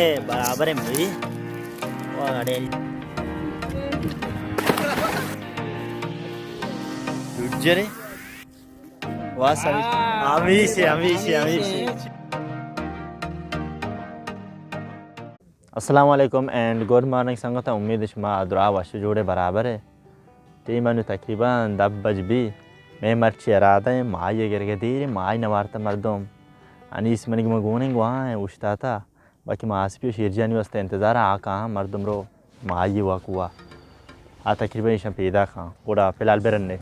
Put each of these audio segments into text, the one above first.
اے برابر ہے میری۔ واہ، اڑے۔ ججرے۔ واہ، سبھی۔ ہمیشہ، ہمیشہ، ہمیشہ۔ السلام علیکم اینڈ گڈ مارننگ سنگتاں، امید شما دراہ وش جوڑے برابر ہے۔ ٹیم انو تقریباً دہ بج بی۔ مئے مرچی ارادہ ہیں ماہی گرگے دیر، ماہی نوارتا مردم۔ انیس منی گما گونیں گواہ ہیں اوشتاتا۔ باقی ما آسپی و شیرجانی واسطہ انتظار آ کاں مردم رو ماہی وا کوا۔ آ تقریباً ایشاں پیدا کاں۔ گڑا فی الحال برنے۔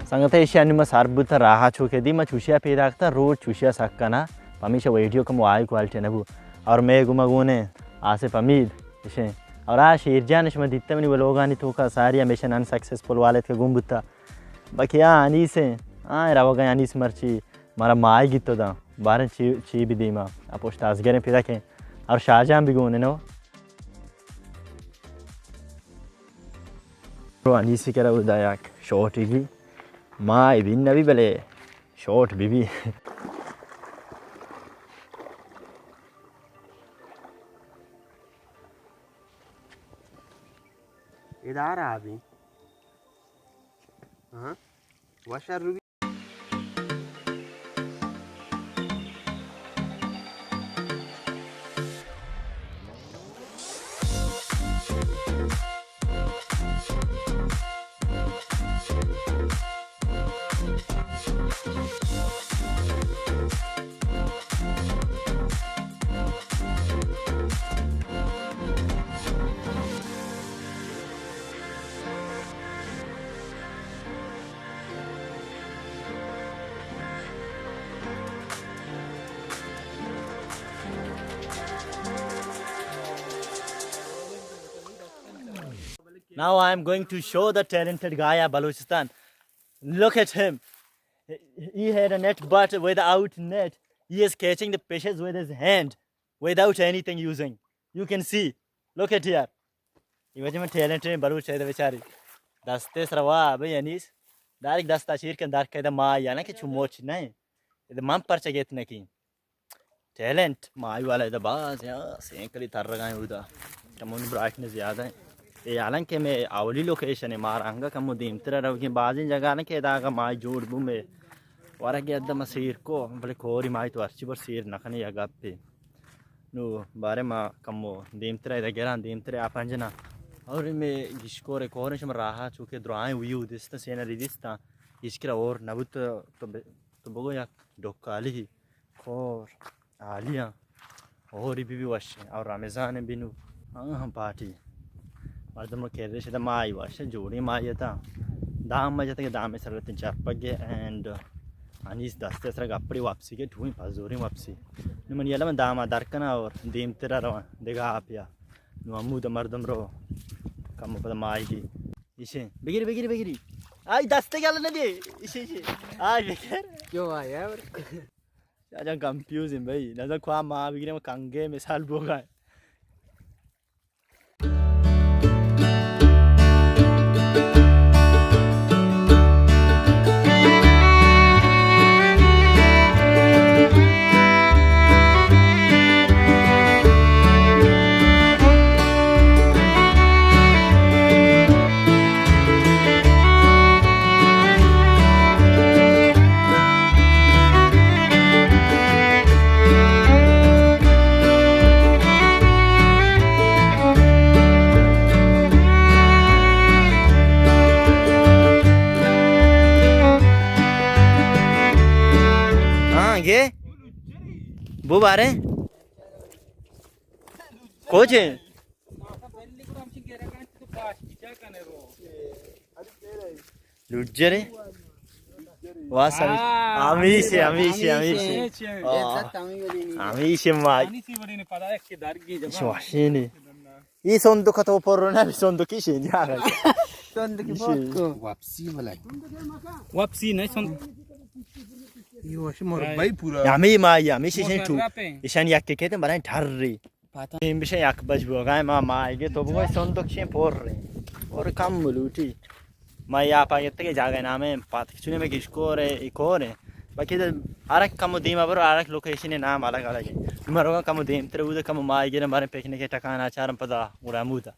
سنگت ایشی انی ما سر بوتاں راہ چوکے دی، ما چوشیا پیداک تا، روڈ چوشیا سکنا، پمیشا ویڈیو کم ہائی کوالٹی نہ بو۔ اور مئے گما گونے آصف حمید اشیں۔ اور آ شیر جان شما دیتا منی ولوگانی توکا ساری ہمیشہ ان سکسیسفل والد کے گم بوتا۔ باقی آ انیس ہیں، آ روگا انیس مرچی مارا ماہی گیتو داں، باریں چی، چی بھی دیما، آ پشت ازگریں پیدا کیں، اور شاہ جان بھی گونے نو۔ رو انیسی کرا ادا یک شوٹی بھی، ماہی بھی نبی بلے شوٹ بھی بھی۔ ادارہ بھی۔ ہاں۔ وشر Ruby. Now I am going to show the talented guy of Balochistan. Look at him. He had a net, but without net, he is catching the fishes with his hand, without anything using. You can see. Look at here. اے وجہ من ٹیلنٹ بلوچ ہے بیچاری۔ دستے سروا بھئی انیس۔ دارک دستا چیر کن دار کیدا ما یا نہ کہ چو موچ نہ۔ اے من پرچہ گیت نہ کی۔ ٹیلنٹ ماہی والا ادا باز یا سینکلی تر رگا ہیں ادا۔ کمون برائٹنس زیادہ ہے۔ اے حالانکہ میں اولی لوکیشن ہے، مارا انگا کمو دیمتر روگیں، بازیں جگہ نہ کہ ادا اگا ماہی جوڑ بو میں ورگے ادا ما سیر کو، بلے کوری ماہی تو ہرچی بر سیر نہ کنے یا گپ ہے۔ نو بارے ما کمو دیمتر ادا گراں، دیمتر آ پنجنا۔ اور میں گشکور کورن شما راہا چوکہ درائیں ویو دیستا، سینری دیستا، ہچ کرا اور نبوت تو ب-، تو بگو یک ڈکالی۔ کور عالی آں۔ اوری بی بی وش ایں۔ اور رمضان بی نو۔ ہاں، ہاں، پارٹی۔ مردم رو کرش دا ماہی وش، جوڑی ماہی تا۔ دام ما جتگے دام سر رتن چرپگے اینڈ انیس دستے سر گپڑی واپسی کے ٹوئی پزوری واپسی۔ نو من یلا من داما در کنا اور دیم تیرا روان دگا آپیا۔ نو امود مردم رو کم پد ماہی کی۔ ایشے۔ بگیری، بگیری، بگیری۔ آئی دستے گل نہ دے۔ ایشے، ایشے۔ آئی بگر۔ کیوں آیا؟ شاہ جان کنفیوز ہیں بھائی، نظر خواہ ما بگیریں، ما کنگے مثال بوگا ہے۔ بو بارے۔ کوچے؟ لوجرے؟ واس ہمیش، ہمیش، ہمیش۔ ہمیش مائی۔ شواشینی۔ اے صندوق تو پر نہ، صندوق کی شین جا۔ صندوق کی پر کو۔ واپسی بلائے۔ واپسی نہیں صندوق۔ یہ وش مربع پورا۔ ہمیں مائی، ہمیں شیشن تو۔ ایشان یک کہتے برای ٹھر رہی۔ پاتہ۔ این بشه یک بج بوگای ما، ماہیگے تو بگوی صندوق چین پر رہی۔ اور کم ملوٹی۔ ما یا پا گتے کہ جاگہ نامے پاتک چونے میں گشکور ہے، ایکور ہے۔ باقی ہر ایک کم دیم ابر، ہر ایک لوکیشن نام الگ الگ ہے۔ مرو کم دیم تر بود، کم ماہیگے مارے پکنک ٹکانا چارم پدا گڑا مودا۔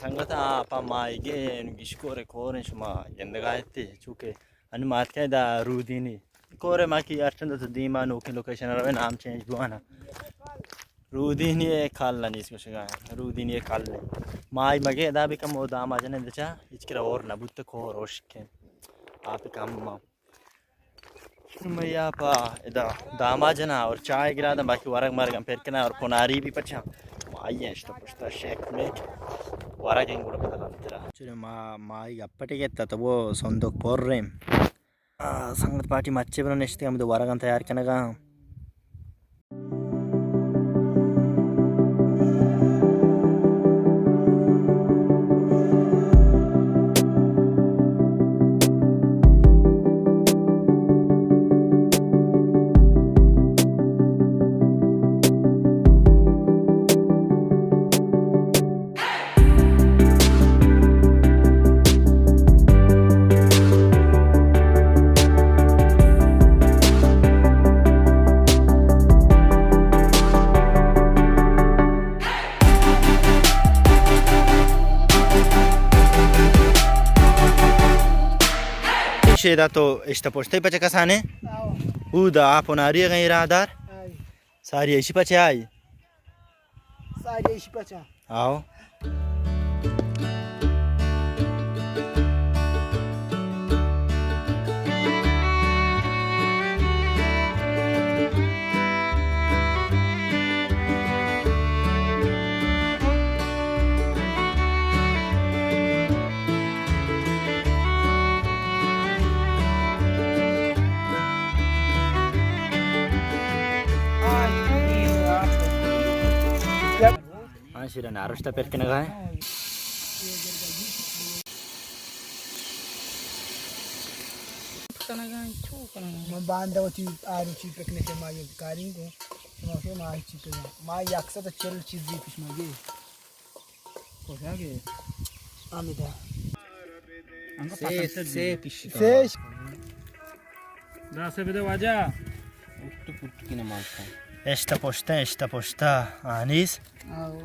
سنگت، آ پا ماہیگے گشکور کوریں شما گندگا اتے، چونکہ انی ماتکے دا رودینی کور ما کی ارچند تو دیما نوکیں لوکیشن روے، نام چینج بوانا۔ رودینی کل نیست گوشگا، رودینی کل۔ ماہی مگے ادا بکم او داما جنے دچا، ہچ کرا اور نبوت کور اوشکے۔ آپ کم ما۔ میں یا پا ادا داما جنا اور چائے گرا داں، باقی ورگ مرگم پر کنا اور پناری بھی پچا۔ مائی اشتا پشتا شیک میک ورگ انگوڑ بدلان ترا۔ چلو ما، مائی گپٹے گتا تو وہ صندوق پر ریم۔ آ، سنگت پارٹی مچے بنا نشتے، ہم دو ورگان تیار کنگا۔ شیدا تو اشتا پشتے پچ کسانے؟ آو۔ او دا آپ و ناری غیر آدار؟ آئی۔ ساری ایشی پچ آئی؟ ساری ایشی پچ آ۔ آو۔ ہاں، شیران آرشتا پر کنگا ہے۔ من باندا وتی آروچی پکنک ما یک کارین کو۔ شما کہ ما چی پہ ما یک سد چل چیزی پیش ما گے۔ کجا گے؟ آمیدا۔ انگا سے، پسند سے پیش۔ سے۔ داسے بدے واجہ۔ اٹھ پٹ کی نماز کا۔ اشتا پشتا، اشتا پشتا۔ آنیس۔ آو۔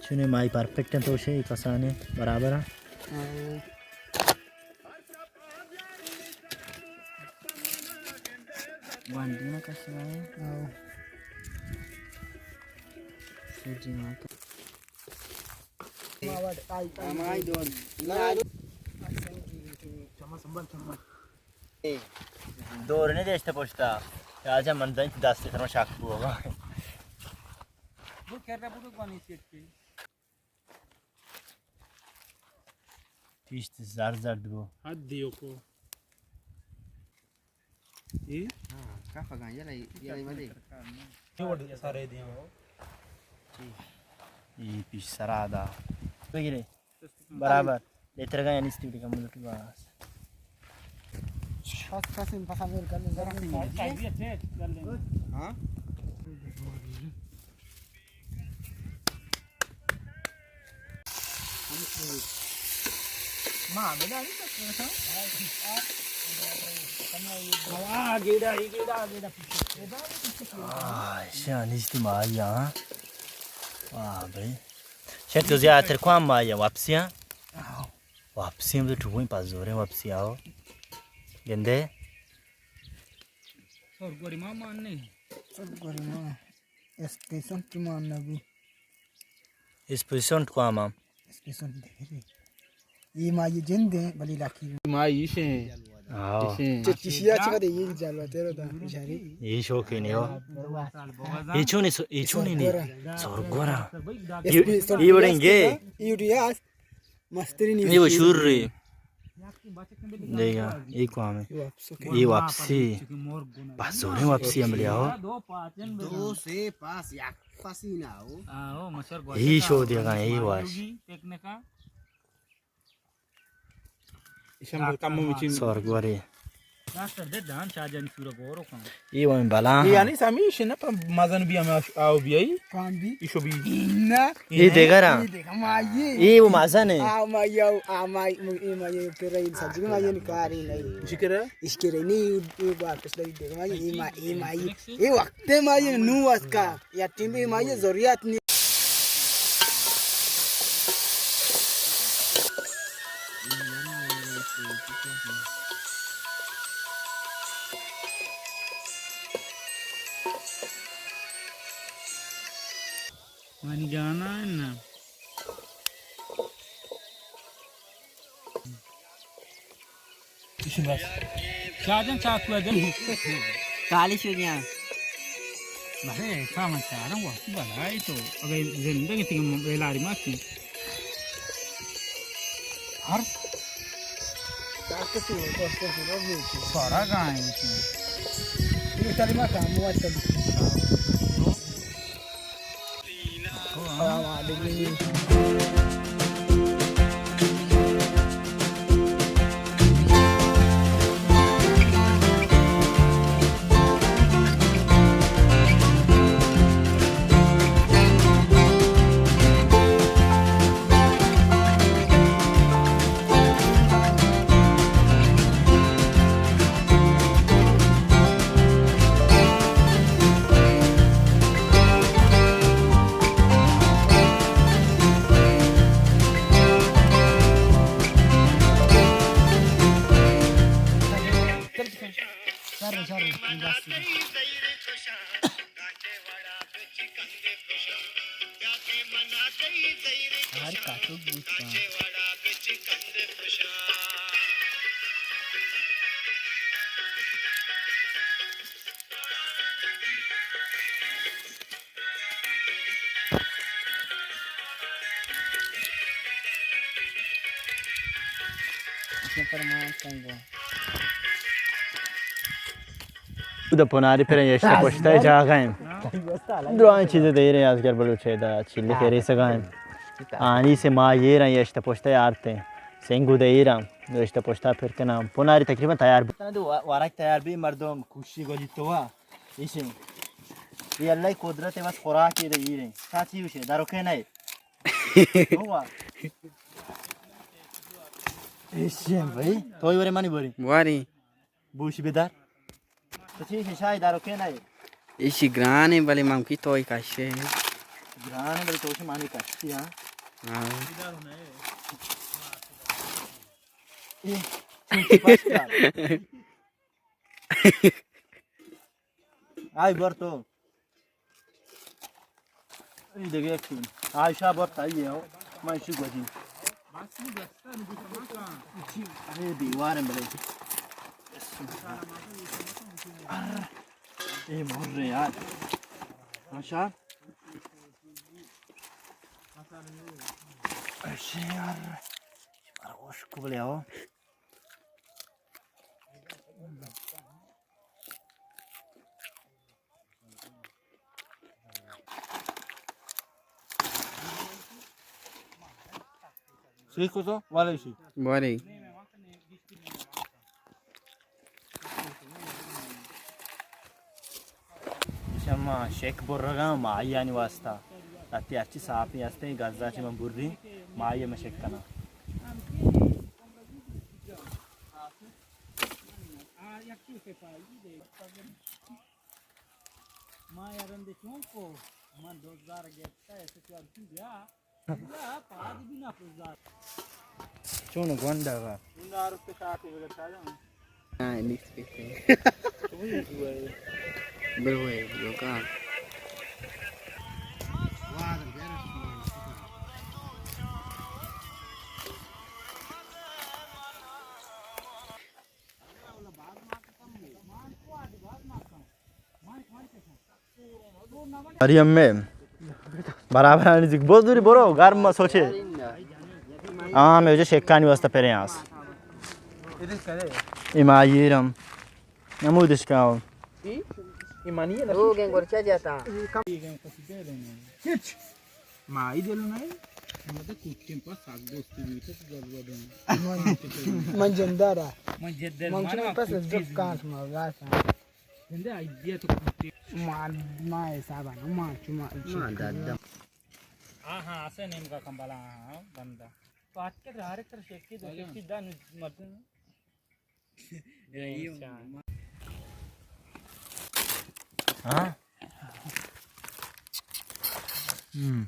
چونے مائی پرفیکٹ ہیں تو شے کسانے برابر ہیں۔ آو۔ گوانڈی نہ کشنا ہے۔ آو۔ سجی ماتا۔ دور نہیں دیشتا پوچھتا۔ آجا من دنچ دست تر شاک بو۔ پیشت زر زرد بو۔ حد دیو کو۔ اے؟ ہاں، کافا گان، یلا، یلا ولے۔ سارے دیاں۔ اے پیش سرا دا۔ بگیرے۔ برابر۔ لیتر گان یعنی استی بڑی کم لوٹی باس۔ شاست کسی پسند کر لیں۔ ہاں؟ ما بدانی تو۔ آہ، ایشاں نیستی ماہی، ہاں۔ واہ بھئی۔ شاید تو زیادہ تر کام ماہی، واپسی ہاں۔ واپسی ہم تو ٹوئیں پاس زوریں واپسی آؤ۔ گندے؟ سرگوری ما مان نہیں۔ سرگوری ما۔ اسپیشنٹ مان نہ بو۔ اسپیشنٹ کو آما۔ اسپیشنٹ دیکھ رہی۔ یہ ما یہ جند ہیں، بلی لاکی۔ ما ایشیں۔ ہاں۔ ایشیں۔ چٹی شیا چکا دے یہ جالوا تیرو دا بیچاری۔ یہ شوقین ہے ہو۔ یہ چونی سو-، یہ چونی نہیں۔ سرگورا۔ یہ، یہ بڑیں گے۔ یہ اٹھیا۔ مستری نہیں۔ یہ وہ شور رہی۔ دیکھا، یہ کو ہمیں۔ یہ واپسی۔ بس زوریں واپسی ہم لیا ہو۔ دو سے پاس یک پاسی نہ ہو۔ ہی شو دیگا، ہی واش۔ سرگوری۔ ڈاکٹر دے دان شاہ جان سورا گورو کن۔ یہ وان بلا۔ یہ یعنی سمیش نہ پر مزن بھی ہمیں آؤ بھی آئی۔ کان بھی۔ ایشو بھی۔ نہ۔ یہ دیگر ہاں۔ یہ دیکھا ما یہ۔ یہ وہ مزن ہے۔ آ ما یہ، آ ما یہ، یہ ما یہ، پھر یہ سجی ما یہ نکاری نہیں۔ ذکر ہے؟ اس کے رہی نہیں، یہ بات اس لگی دیکھا ما یہ، ما، یہ ما یہ۔ یہ وقت ہے ما یہ نو اس کا۔ یا ٹیم بھی ما یہ ضروریات نہیں۔ منی جانا ہے نا۔ شاہ جان چاکو ءَ دے۔ کالی شو جان۔ بلے، تا من چارم وقت بلائے تو۔ اگر زندگی تھی، بیلاری ما تھی۔ ہر۔ سارا گائیں۔ یہ تلی ما کام ہوا چلی۔ ہر کاتو بوت کن۔ اود پناری پر یشت پشتای جاگہ ایں۔ درائیں چیز دیر ایں، ازگر بلوچ دا چیلی خیری سگا ایں۔ آنی سے ما یہ رہا یشت پشتای آرتے۔ سنگو دے ایران، یشت پشتا پر کناں۔ پناری تقریباً تیار بی۔ وا-، وارک تیار بی، مردم کوشی گوجی تو وا۔ ایشیں۔ یہ اللہ قدرت بس خوراکی دے ایریں۔ تا چی وشے؟ دروکے نہیں۔ ہوا۔ ایشیں بھائی۔ توئی ورے منی بوری۔ واری۔ بوشی بدار۔ تو چی شاہی دروکے نہیں۔ ایشی گران ہے، بلے من کی توئی کشے۔ گران ہے، بلے توشی مانی کشتی، ہاں۔ ہاں۔ یہ چی پاس کر۔ آئی بر تو۔ اے دگہ یک چون۔ عائشہ بر تائی ہے، ہو۔ میں ایشی گوجی۔ اے دیوار ہیں بلے۔ اے مر رہے یار۔ عائشہ۔ ایشی یار۔ مارا ہوش کو بلے ہو۔ سیخ کو تو والے سی۔ بارے۔ شما شک برگا ماہیانی واسطہ۔ اتی ہرچی ساپی ہستے، گزا چی من بری، ماہی من شک کنا۔ ما یاران دے چون کو، من دوزار گپتا ہے، تو چار کی بیا، بیا، پاد بھی نہ پزار۔ چون گونڈا گا۔ گونڈا رو پہ ساتھ ہی بگتا جاؤں۔ ہاں، نیست پیتے۔ تو بھی جو ہے۔ بروے، لوکا۔ اری ہمے برابر آنی زیک، بہت دوری برو، گرم سوچے۔ ہاں، میں جو شیکانی واسطہ پہلے آس۔ اے ما ایرم نمودش کاو۔ لوگ ہیں گورچا جاتا۔ ما ای دل نہیں۔ مطلب کچھ پاس ساگ دوستی بھی تو ضرورت ہے۔ من جندارا۔ من جدر من مانا چون پس کچھ چیز دکان ما راس۔ زندہ آئیڈیا تو کچھ۔ ما، ما حساب ہے، ما چما۔ ما دادا۔ ہاں، ہاں، اسے نیم کا کمبلا، ہاں، بندہ۔ تو آج کے رہا رکھ کر شیکی دو، شیکی دا نو مردن۔ ہاں؟ ہم۔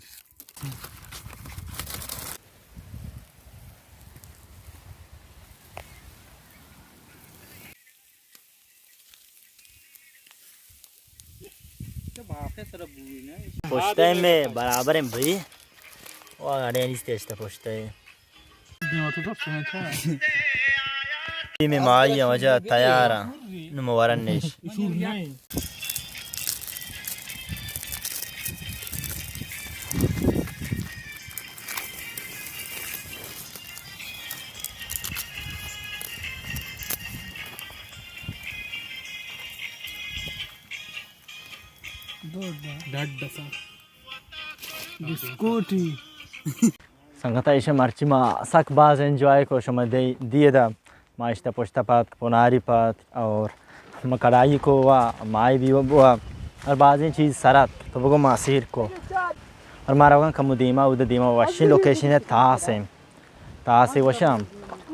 پشتہ میں برابر ہیں بھائی۔ وہ گاڑی نیست اشتا پشتہ۔ تیم مائی وجہ تیار ہیں۔ نمو ورن نیش۔ ڈڈ سا۔ بسکوٹی۔ سنگتا، ایشاں مرچی ما سک باز انجوائے کو، شما دی، دیئے دا ما اشتا پشتا پاتک، پناری پاتک اور ما کڑائی کو وا، مائی بھی وا، اور بازیں چیز سرات تو بگو ما سیر کو۔ اور ما روگاں کمو دیما، اود دیما وشی لوکیشن ہے، تاس ہے۔ تاسے وشاں۔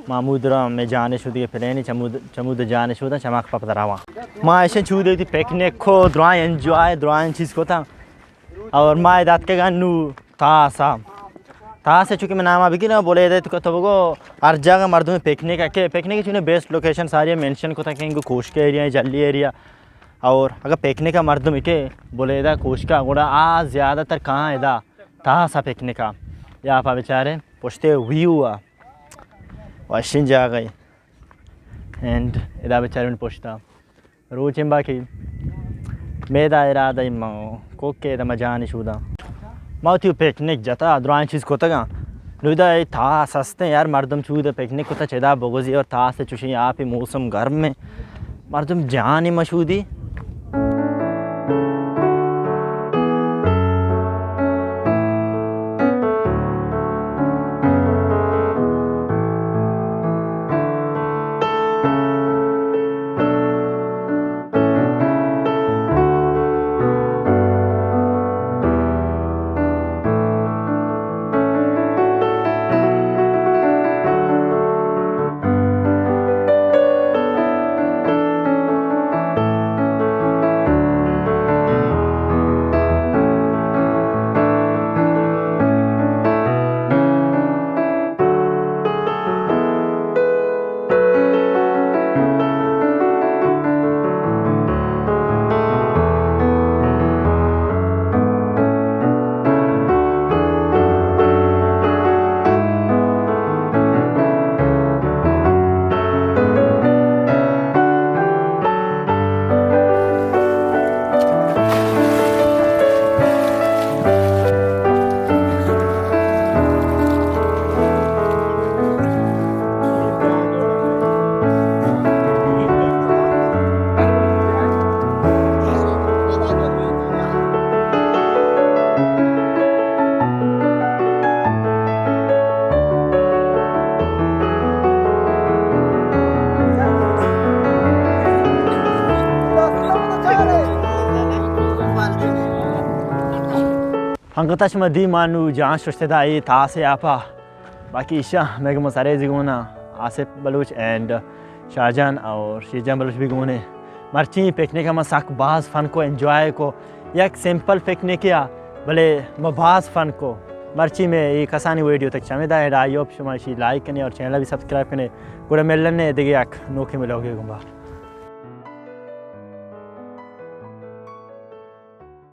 ما ہمود را مئے جانے شودی پلینی چمود، چمود جانے شوداں چماک پپ دراواں۔ ما ایشیں چودے تی پکنک کو، درائیں انجوائے، درائیں چیز کو تا۔ اور ما دات کے گنو تاسا۔ تاسے چونکہ میں ناما بگی نا، بولے دے تو کہ تو بگو ہر جگہ مردم پکنک ہے کہ پکنک چونے بیسٹ لوکیشن ساری مینشن کو تا کہ انگو کوشک ایریا، جلی ایریا۔ اور اگر پکنک مردم کے بولے دا کوشکا گوڑا آ زیادہ تر کہاں ہے دا تاسا پکنک آ۔ یا پا بیچارے پشتے ویو آ۔ وشیں جاگہ۔ اینڈ ادا بچارے من پشتا۔ روچیں باقی میدا ارادہ ما کوکے دا ما جانی شودا۔ ما وتی پکنک جتا، درائیں چیز کتگاں۔ نو دا اے تاس ہستیں یار، مردم چود پکنک کتا چدا بگوزی اور تاس چوشیں آپ موسم گرم ہے۔ مردم جانی مشودی۔ انگتا شما دی مانو جان ششتے دا اے تاسے آپا۔ باقی ایشاں مئے گوں سرے زی گونا آصف بلوچ اینڈ شاہجان اور شیرجان بلوچ بھی گونے۔ مرچی پکنک ءَ ما سک باز فن کو، انجوائے کو۔ یک سمپل پکنکے آ، بلے ما باز فن کو۔ مرچی مئے اے کسانی ویڈیو تک چمدا اِنت، آئی ہوپ شما اشی لائک کنے اور چینل بھی سبسکرائب کنے۔ گڑا ملنے دگہ یک نوکیں ولاگے گوں با۔